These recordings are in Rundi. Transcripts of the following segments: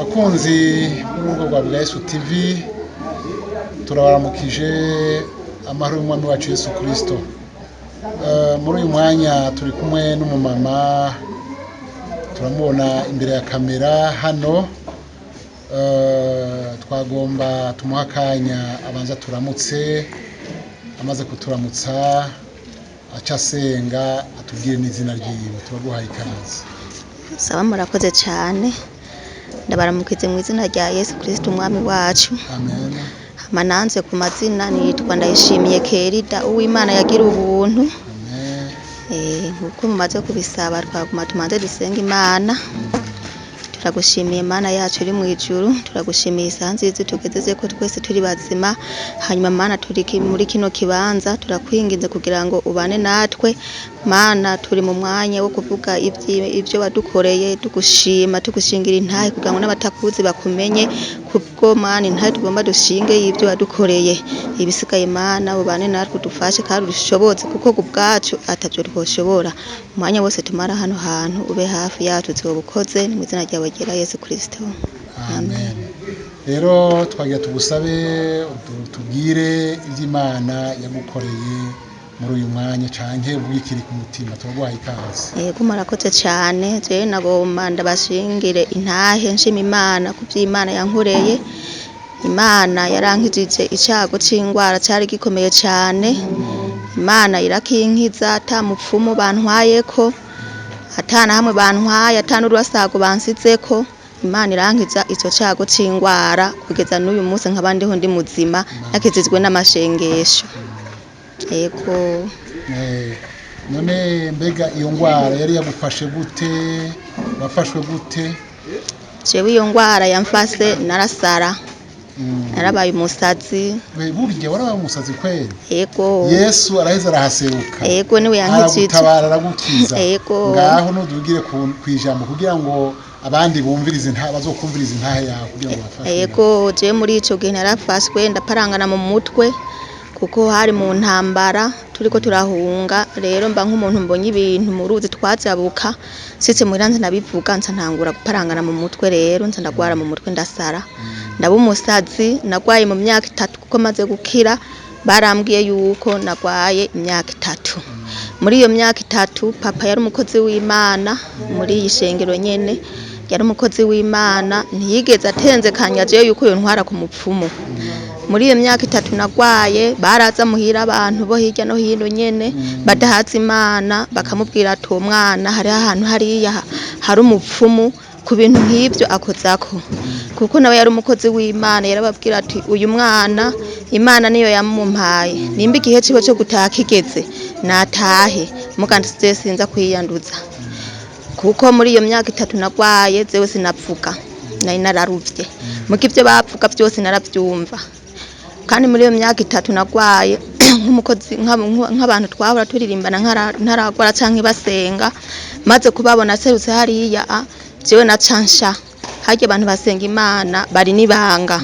Bakunzi b'urubuga rwa Bwa Yesu TV, turabaramukije amahoro y'umwami wacu Yesu Kristo. Muri uyu mwanya turi kumwe n'umumama, turamubona imbere ya kamera hano. Twagomba tumuha akanya abanza turamutse, amaze kuturamutsa aca asenga atubwire n'izina ryiwe. Turaguhaye ikaze. Saba, murakoze cyane. Ndabaramukize mu izina rya Yesu Kristo umwami wacu. Amen. Mananze ku mazina nitwa Ndayishimiye Kerida Uwimana yagira ubuntu. Amen. Nkuko mumaze kubisaba, twaguma tumanze dusenga Imana. Turagushimiye Imana yacu iri mu ijuru, turagushimiye isaha nziza tugezeze ko twese turi bazima. Hanyuma Mana, turi muri kino kibanza, turakwinginze kugira ngo ubane natwe. Mana, turi mu mwanya wo kuvuga ibyo wadukoreye, tugushima, tugushingira intahe kugira ngo n'abatakuzi bakumenye. Kubwo Mana, intahe tugomba dushinge y'ibyo wadukoreye. Ibisigaye Mana, ubane natwe, udufashe kandi udushoboze, kuko ku bwacu atavyo twoshobora. Umwanya wose tumara hano hantu ube hafi yacu, tubukoze mu izina ryawe ryera Yesu Kristo. Amen. Rero twagira tugusabe tubwire iby'Imana yagukoreye muri uyu mwanya canke ubwikiri ku mutima. Turaguhaye ikaze. Yego, murakoze cyane. Jewe nagomba ndabashingire intahe nshima Imana ku vy'Imana yankoreye. Imana yarankijije icago c'ingwara cari gikomeye cane. Imana irakinkiza ata mupfumu bantwayeko, ata na hamwe bantwaye, ata n'urusago bansizeko. Imana irankiza ico cago c'ingwara, kugeza n'uyu munsi nkaba ndiho, ndi muzima, nakijijwe n'amashengesho. Yego. None mbega iyo ngwara yari yagufashe gute? Wafashwe gute? Jewe iyo ngwara yamfase narasara. Narabaye umusazi. We, burya warabaye umusazi kweli? Yego. Yesu araheza arahaseruka. Yego, niwe yankijije. Aragutabara, aragukiza. Yego. Ngaho nudubwire kw'ijambo kugira ngo abandi bumvirize intahe, bazokumviriza intahe yawe kugira ngo bafashwe. Yego, jewe muri ico gihe narafashwe ndaparangana mu mutwe, kuko hari mu ntambara turiko turahunga. Rero mba nk'umuntu mbonye ibintu mu ruzi twajabuka, nshitse muhira nza ndabivuga, nca ntangura guparangana mu mutwe. Rero nca ndagwara mu mutwe, ndasara, ndaba umusazi. Nagwaye mu myaka 3, kuko maze gukira barambwiye yuko nagwaye imyaka 3. Muri iyo myaka 3, papa yari umukozi w'Imana muri iyi shengero nyene, yari umukozi w'Imana, ntiyigeze atenzekanya jewe yuko yontwara ku mupfumu. Muri iyo myaka 3 nagwaye, baraza muhira abantu bo hirya no hino nyene badahaza Imana, bakamubwira ati uwo mwana hariho ahantu hariya hari umupfumu, ku bintu nk'ivyo akozako, kuko nawe yari umukozi w'Imana. Yarababwira ati uyu mwana Imana niyo yamumpaye, nimba igihe ciwe co gutaha kigeze natahe, muga je sinza kwiyanduza. Kuko muri iyo myaka 3 nagwaye, jewe sinavuga, nari nararuvye, muga ivyo bavuga vyose naravyumva. Kandi muri iyo myaka 3 nagwaye, nk'umukozi nk'abantu twahora turirimbana ntaragwara canke basenga, maze kubabona aserutse hariya, jewe naca nsha harya. Abantu basenga Imana bari n'ibanga.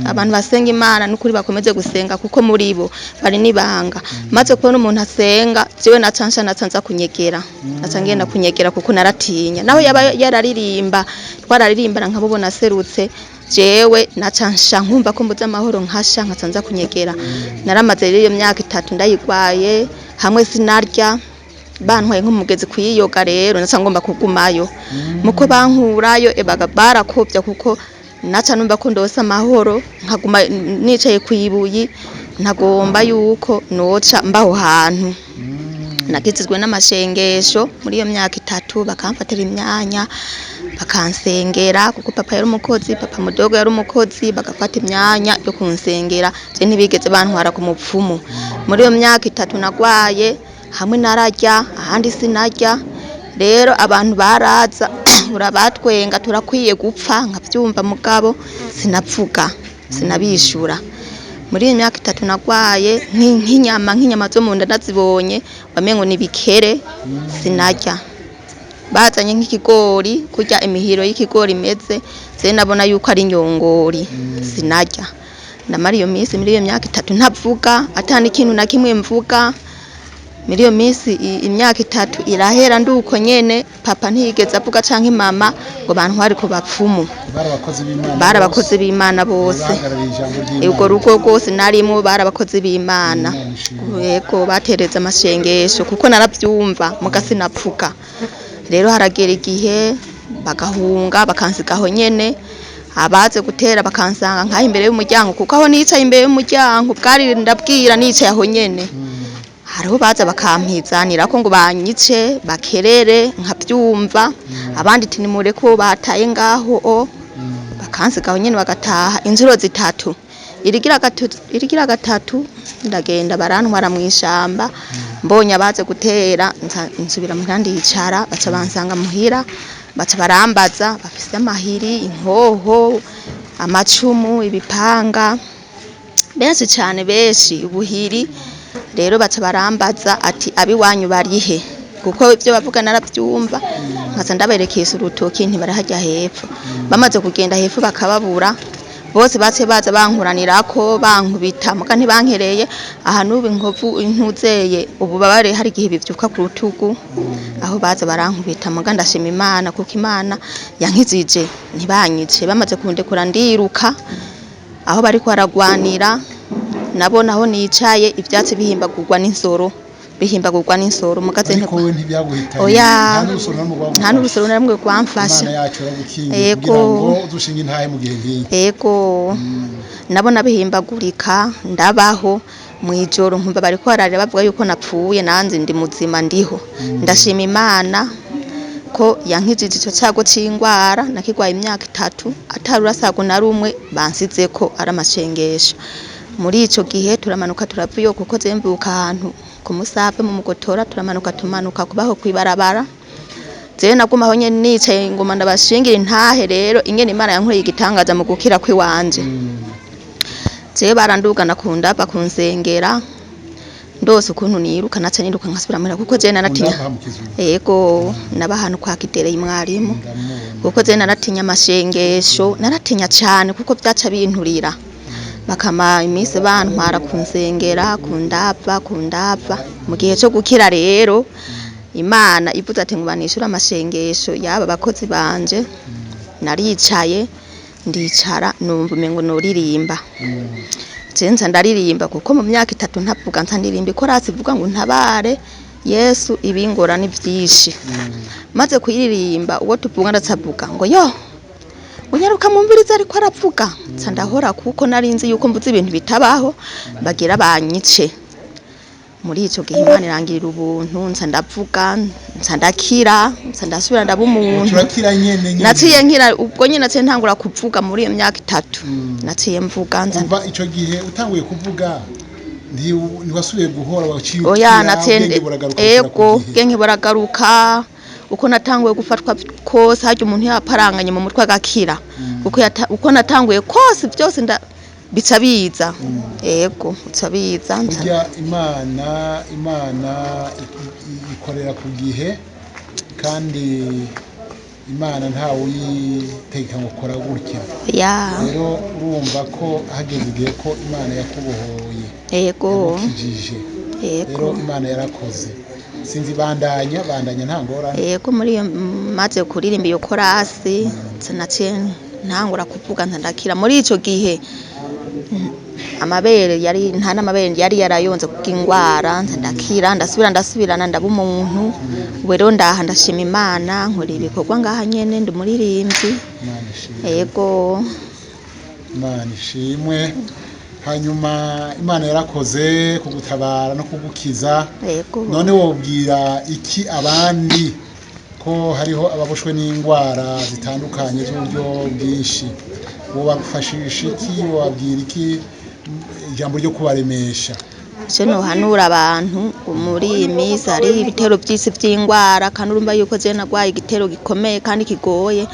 Abantu basenga Imana n'ukuri bakomeze gusenga, kuko muri bo bari n'ibanga. Maze kubona umuntu asenga, jewe naca nsha, naca nza kunyegera, naca ngenda kunyegera, kuko naratinya. Naho yaba yararirimba, twararirimbana, nkabubona aserutse, jewe naca nsha nkumva ko mbuze amahoro, nkasha nkaca nza kunyegera. Naramaze rero iyo myaka 3 ndayigwaye, hamwe sinarya, bantwaye nk'umugezi kuyiyoga. Rero naca ngomba kugumayo, muko bankurayo ebaga barakobya, kuko naca numva ko ndose amahoro, nkaguma nicaye kwibuyi, ntagomba yuko noca mbaho hantu. Nakizizwe n'amashengesho muri iyo myaka 3, bakamfatira imyanya bakansengera, kuko papa yari umukozi, papa mudogo yari umukozi, bagafata imyanya yo kunsengera. Je ntibigeze bantwara ku mupfumu. Muri iyo myaka 3 nagwaye, hamwe nararya, ahandi sinarya. Rero abantu baraza urabatwenga, turakwiye gupfa, nkavyumva, mugabo sinavuga, sinabishura. Muri iyo myaka 3 nagwaye, nk'inyama zo mu nda nazibonye wamengo ni bikere, sinarya. Bazanye nk'ikigori, kurya imihiro y'ikigori imeze, je nabona yuko ari inyongori, sinarya. Ndamara iyo minsi muri iyo myaka 3 ntavuga, ata n'ikintu na kimwe mvuga. Muri iyo minsi imyaka 3 irahera nduko nyene, papa ntiyigeze avuga canke mama ngo bantware ku bapfumu. Bari abakozi b'Imana. Bari abakozi b'Imana bose. Bahagarariye ijambo ry'Imana. Urwo rugo rwose narimwo bari abakozi b'Imana. Imana ishimwe. Yego, batereza amashengesho kuko naravyumva muga sinapfuka. Rero haragera igihe bagahunga bakansiga aho nyene, abaze gutera bakansanga nkaho imbere y'umuryango, kuko aho nicaye imbere y'umuryango bwari ndabwira nicaye aho nyene. Hariho baza bakampizanira ko ngo banyice bakerere nkabyumva, abandi ati nimureke uwo bataye ngaho o, bakansiga aho nyene bagataha inshuro 3. Irigira gatatu ndagenda barantwara mu ishamba, mbonye abaze gutera nsubira muhira ndicara, baca bansanga muhira, baca barambaza bafise amahiri, inkoho, amacumu, ibipanga, benshi cane benshi ubuhiri. Rero baca barambaza ati abiwanyu barihe, kuko ibyo bavuga narabyumva, nkaza ndaberekesha urutoki ntibarahajya hepfo. Bamaze kugenda hepfo bakababura bose, bace baza bankuranirako bankubita muga ntibankereye. Aha n'ubu inkovu intuzeye ububabare hari igihe bivyuka ku rutugu, aho baza barankubita muga ndashima Imana kuko Imana yankizije ntibanyice. Bamaze kundekura ndiruka aho bariko baragwanira, nabona aho nicaye ivyatsi bihimbagurwa n'insoro, bihimbagurwa n'insoro mugaze. Ariko wowe ntibyaguhitanye? Oya. Nta n'urusoro na rumwe rwagufashe? Nta n'urusoro na rumwe rwamfashe. Imana yacu yaragukingiye Yego. kugira ngo uzushinge intahe mu gihe nk'iki. Ego, nabona bihimbagurika ndabaho. Mwijoro nkumva bariko bararira bavuga yuko napfuye, nanze ndi muzima ndiho. Ndashima Imana ko yankijije ico cago c'ingwara nakigwaye imyaka 3 atari urasago na rumwe bansizeko ari amashengesho. Muri ico gihe turamanuka turavuyo, kuko je mvuka ahantu ku Musave mu Mugotora, turamanuka tumanuka kubaho kwibarabara. Jewe naguma aho nyene nicaye ngoma ndabashingira intahe. Rero ingene Imana yankoreye igitangaza mu gukira kwiwanje, jewe barandugana kundava kunsengera, ndose ukuntu niruka naca niruka nkasubira muhira, kuko jewe naratinya. Undava mu Kizungu? Ego, naba ahantu kwa Kidereye mwarimu. Ndamubona. Kuko jewe naratinya amashengesho, naratinya cane kuko vyaca binturira, bakama iminsi bantwara kunsengera kundava kundava. Mu gihe co gukira rero Imana ivuze ati ngo banishure amashengesho yaba bakozi banje, naricaye ndicara numva umengo noririmba. Je nca ndaririmba, kuko mu myaka 3 ntavuga, nca ndirimba ikorasi ivuga ngo ntabare Yesu ibingora ni vyinshi. Maze kuyiririmba uwo tuvuga ndacavuga ngo yo unyaruka mwumvirize ariko aravuga, nca ndahora kuko nari nzi yuko mvuze ibintu bitabaho bagira banyice. Muri ico gihe Imana irangirira ubuntu, nca ndavuga, nca ndakira, nca ndasubira ndaba umuntu. Turakira nyene nyene? Naciye nkira ubwo nyene, naciye ntangura kuvuga muri iyo myaka 3. Naciye mvuga nca Kuva ico gihe utanguye kuvuga ntiwasubiye guhora, waciye Oya. ukira, Naciye ubwenge buragaruka bugera ego, ku gihe. ubwenge buragaruka. Uko natanguye gufatwa kose harya umuntu yaparanganye mu mutwe agakira, uko uko natanguye kose byose nda bica biza. Ego, bica biza Burya Imana ikorera ku gihe, kandi Imana ntawe uyitegeka ngo kora gutya. Ya. Rero urumva ko hageze igihe ko Imana yakubohoye, Ego. yagukijije. Ego. Rero Imana yarakoze. Sinzi, bandanya bandanya, nta ngorane. Ego, muri iyo maze kuririmba iyo korasi naciye ntangura kuvuga nca ndakira. Muri ico gihe amabere yari nta n'amabere yari yarayonze kubw'ingwara, nca ndakira ndasubira ndasubirana ndaba umuntu. Ubu rero ndaha ndashima Imana, nkora ibikorwa ngaha nyene, ndi umuririmbyi. Imana ishimwe. Ego. Imana ishimwe. Hanyuma Imana yarakoze kugutabara no kugukiza. Ego. None wobwira iki abandi, ko hariho ababoshwe n'indwara zitandukanye z'uburyo bwinshi? Wobafashisha iki? Wobabwira iki, ijambo ryo kubaremesha? Je nohanura abantu muri iyi minsi hari ibitero vy'isi vy'ingwara, kandi urumva yuko je nagwaye igitero gikomeye kandi kigoye.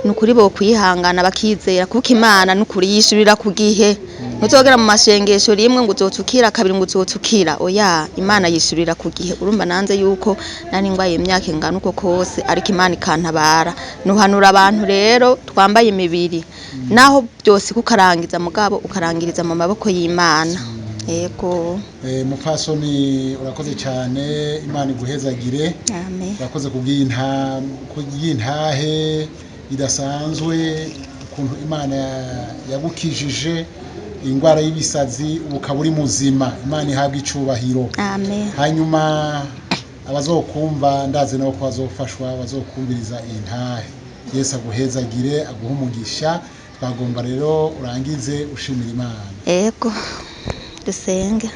Ni ukuri bokwihangana bakizera, kuko Imana nukuri yishurira ku gihe. Ntuzogera mu mashengesho rimwe ngo uzotsukira, kabiri ngo uzotsukira, oya, Imana yishurira ku gihe. Urumva nanze yuko nari ngwaye imyaka ingana uko kose, ariko Imana ikantabara. Nuhanura abantu rero twambaye imibiri, naho byose kukarangiza mugabo ukarangiriza mu maboko y'Imana. Yego. Mupfasoni, urakoze cyane, Imana iguhezagire. Amen. Urakoze kubw'iyi ntahe idasanzwe, ukuntu Imana yagukijije indwara y'ibisazi, ubu ukaba uri muzima. Imana ihabwa icubahiro. Amen. Hanyuma abazokumva, ndazi nabo ko bazofashwa, bazokumviriza iyi ntahe. Yesu aguhezagire, aguhe umugisha. Twagomba rero urangize ushimira Imana. Ego, dusenge.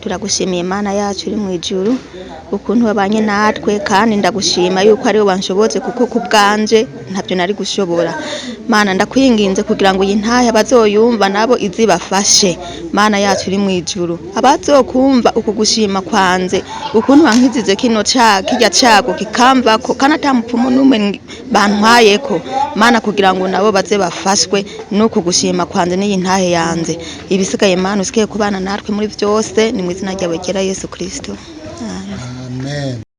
Turagushimiye Imana yacu iri mu ijuru, ukuntu wabanye natwe, kandi ndagushima yuko ariwe wanshobotse, kuko ku bwanje ntabyo nari gushobora. Mana, ndakwinginze kugira ngo iyi ntahe abazoyumva nabo izibafashe. Mana yacu iri mu ijuru, abazokumva uku gushima kwanze, ukuntu wankijije kino ca kirya cago kikamvako, kandi ata mupfumu n'umwe bantwayeko. Mana, kugira ngo nabo baze bafashwe n'uku gushima kwanze n'iyi ntahe yanze. Ibisigaye, Mana, usigaye kubana natwe muri byose, ni mu izina ryawe ryera Yesu Kristo. Amen. Amen.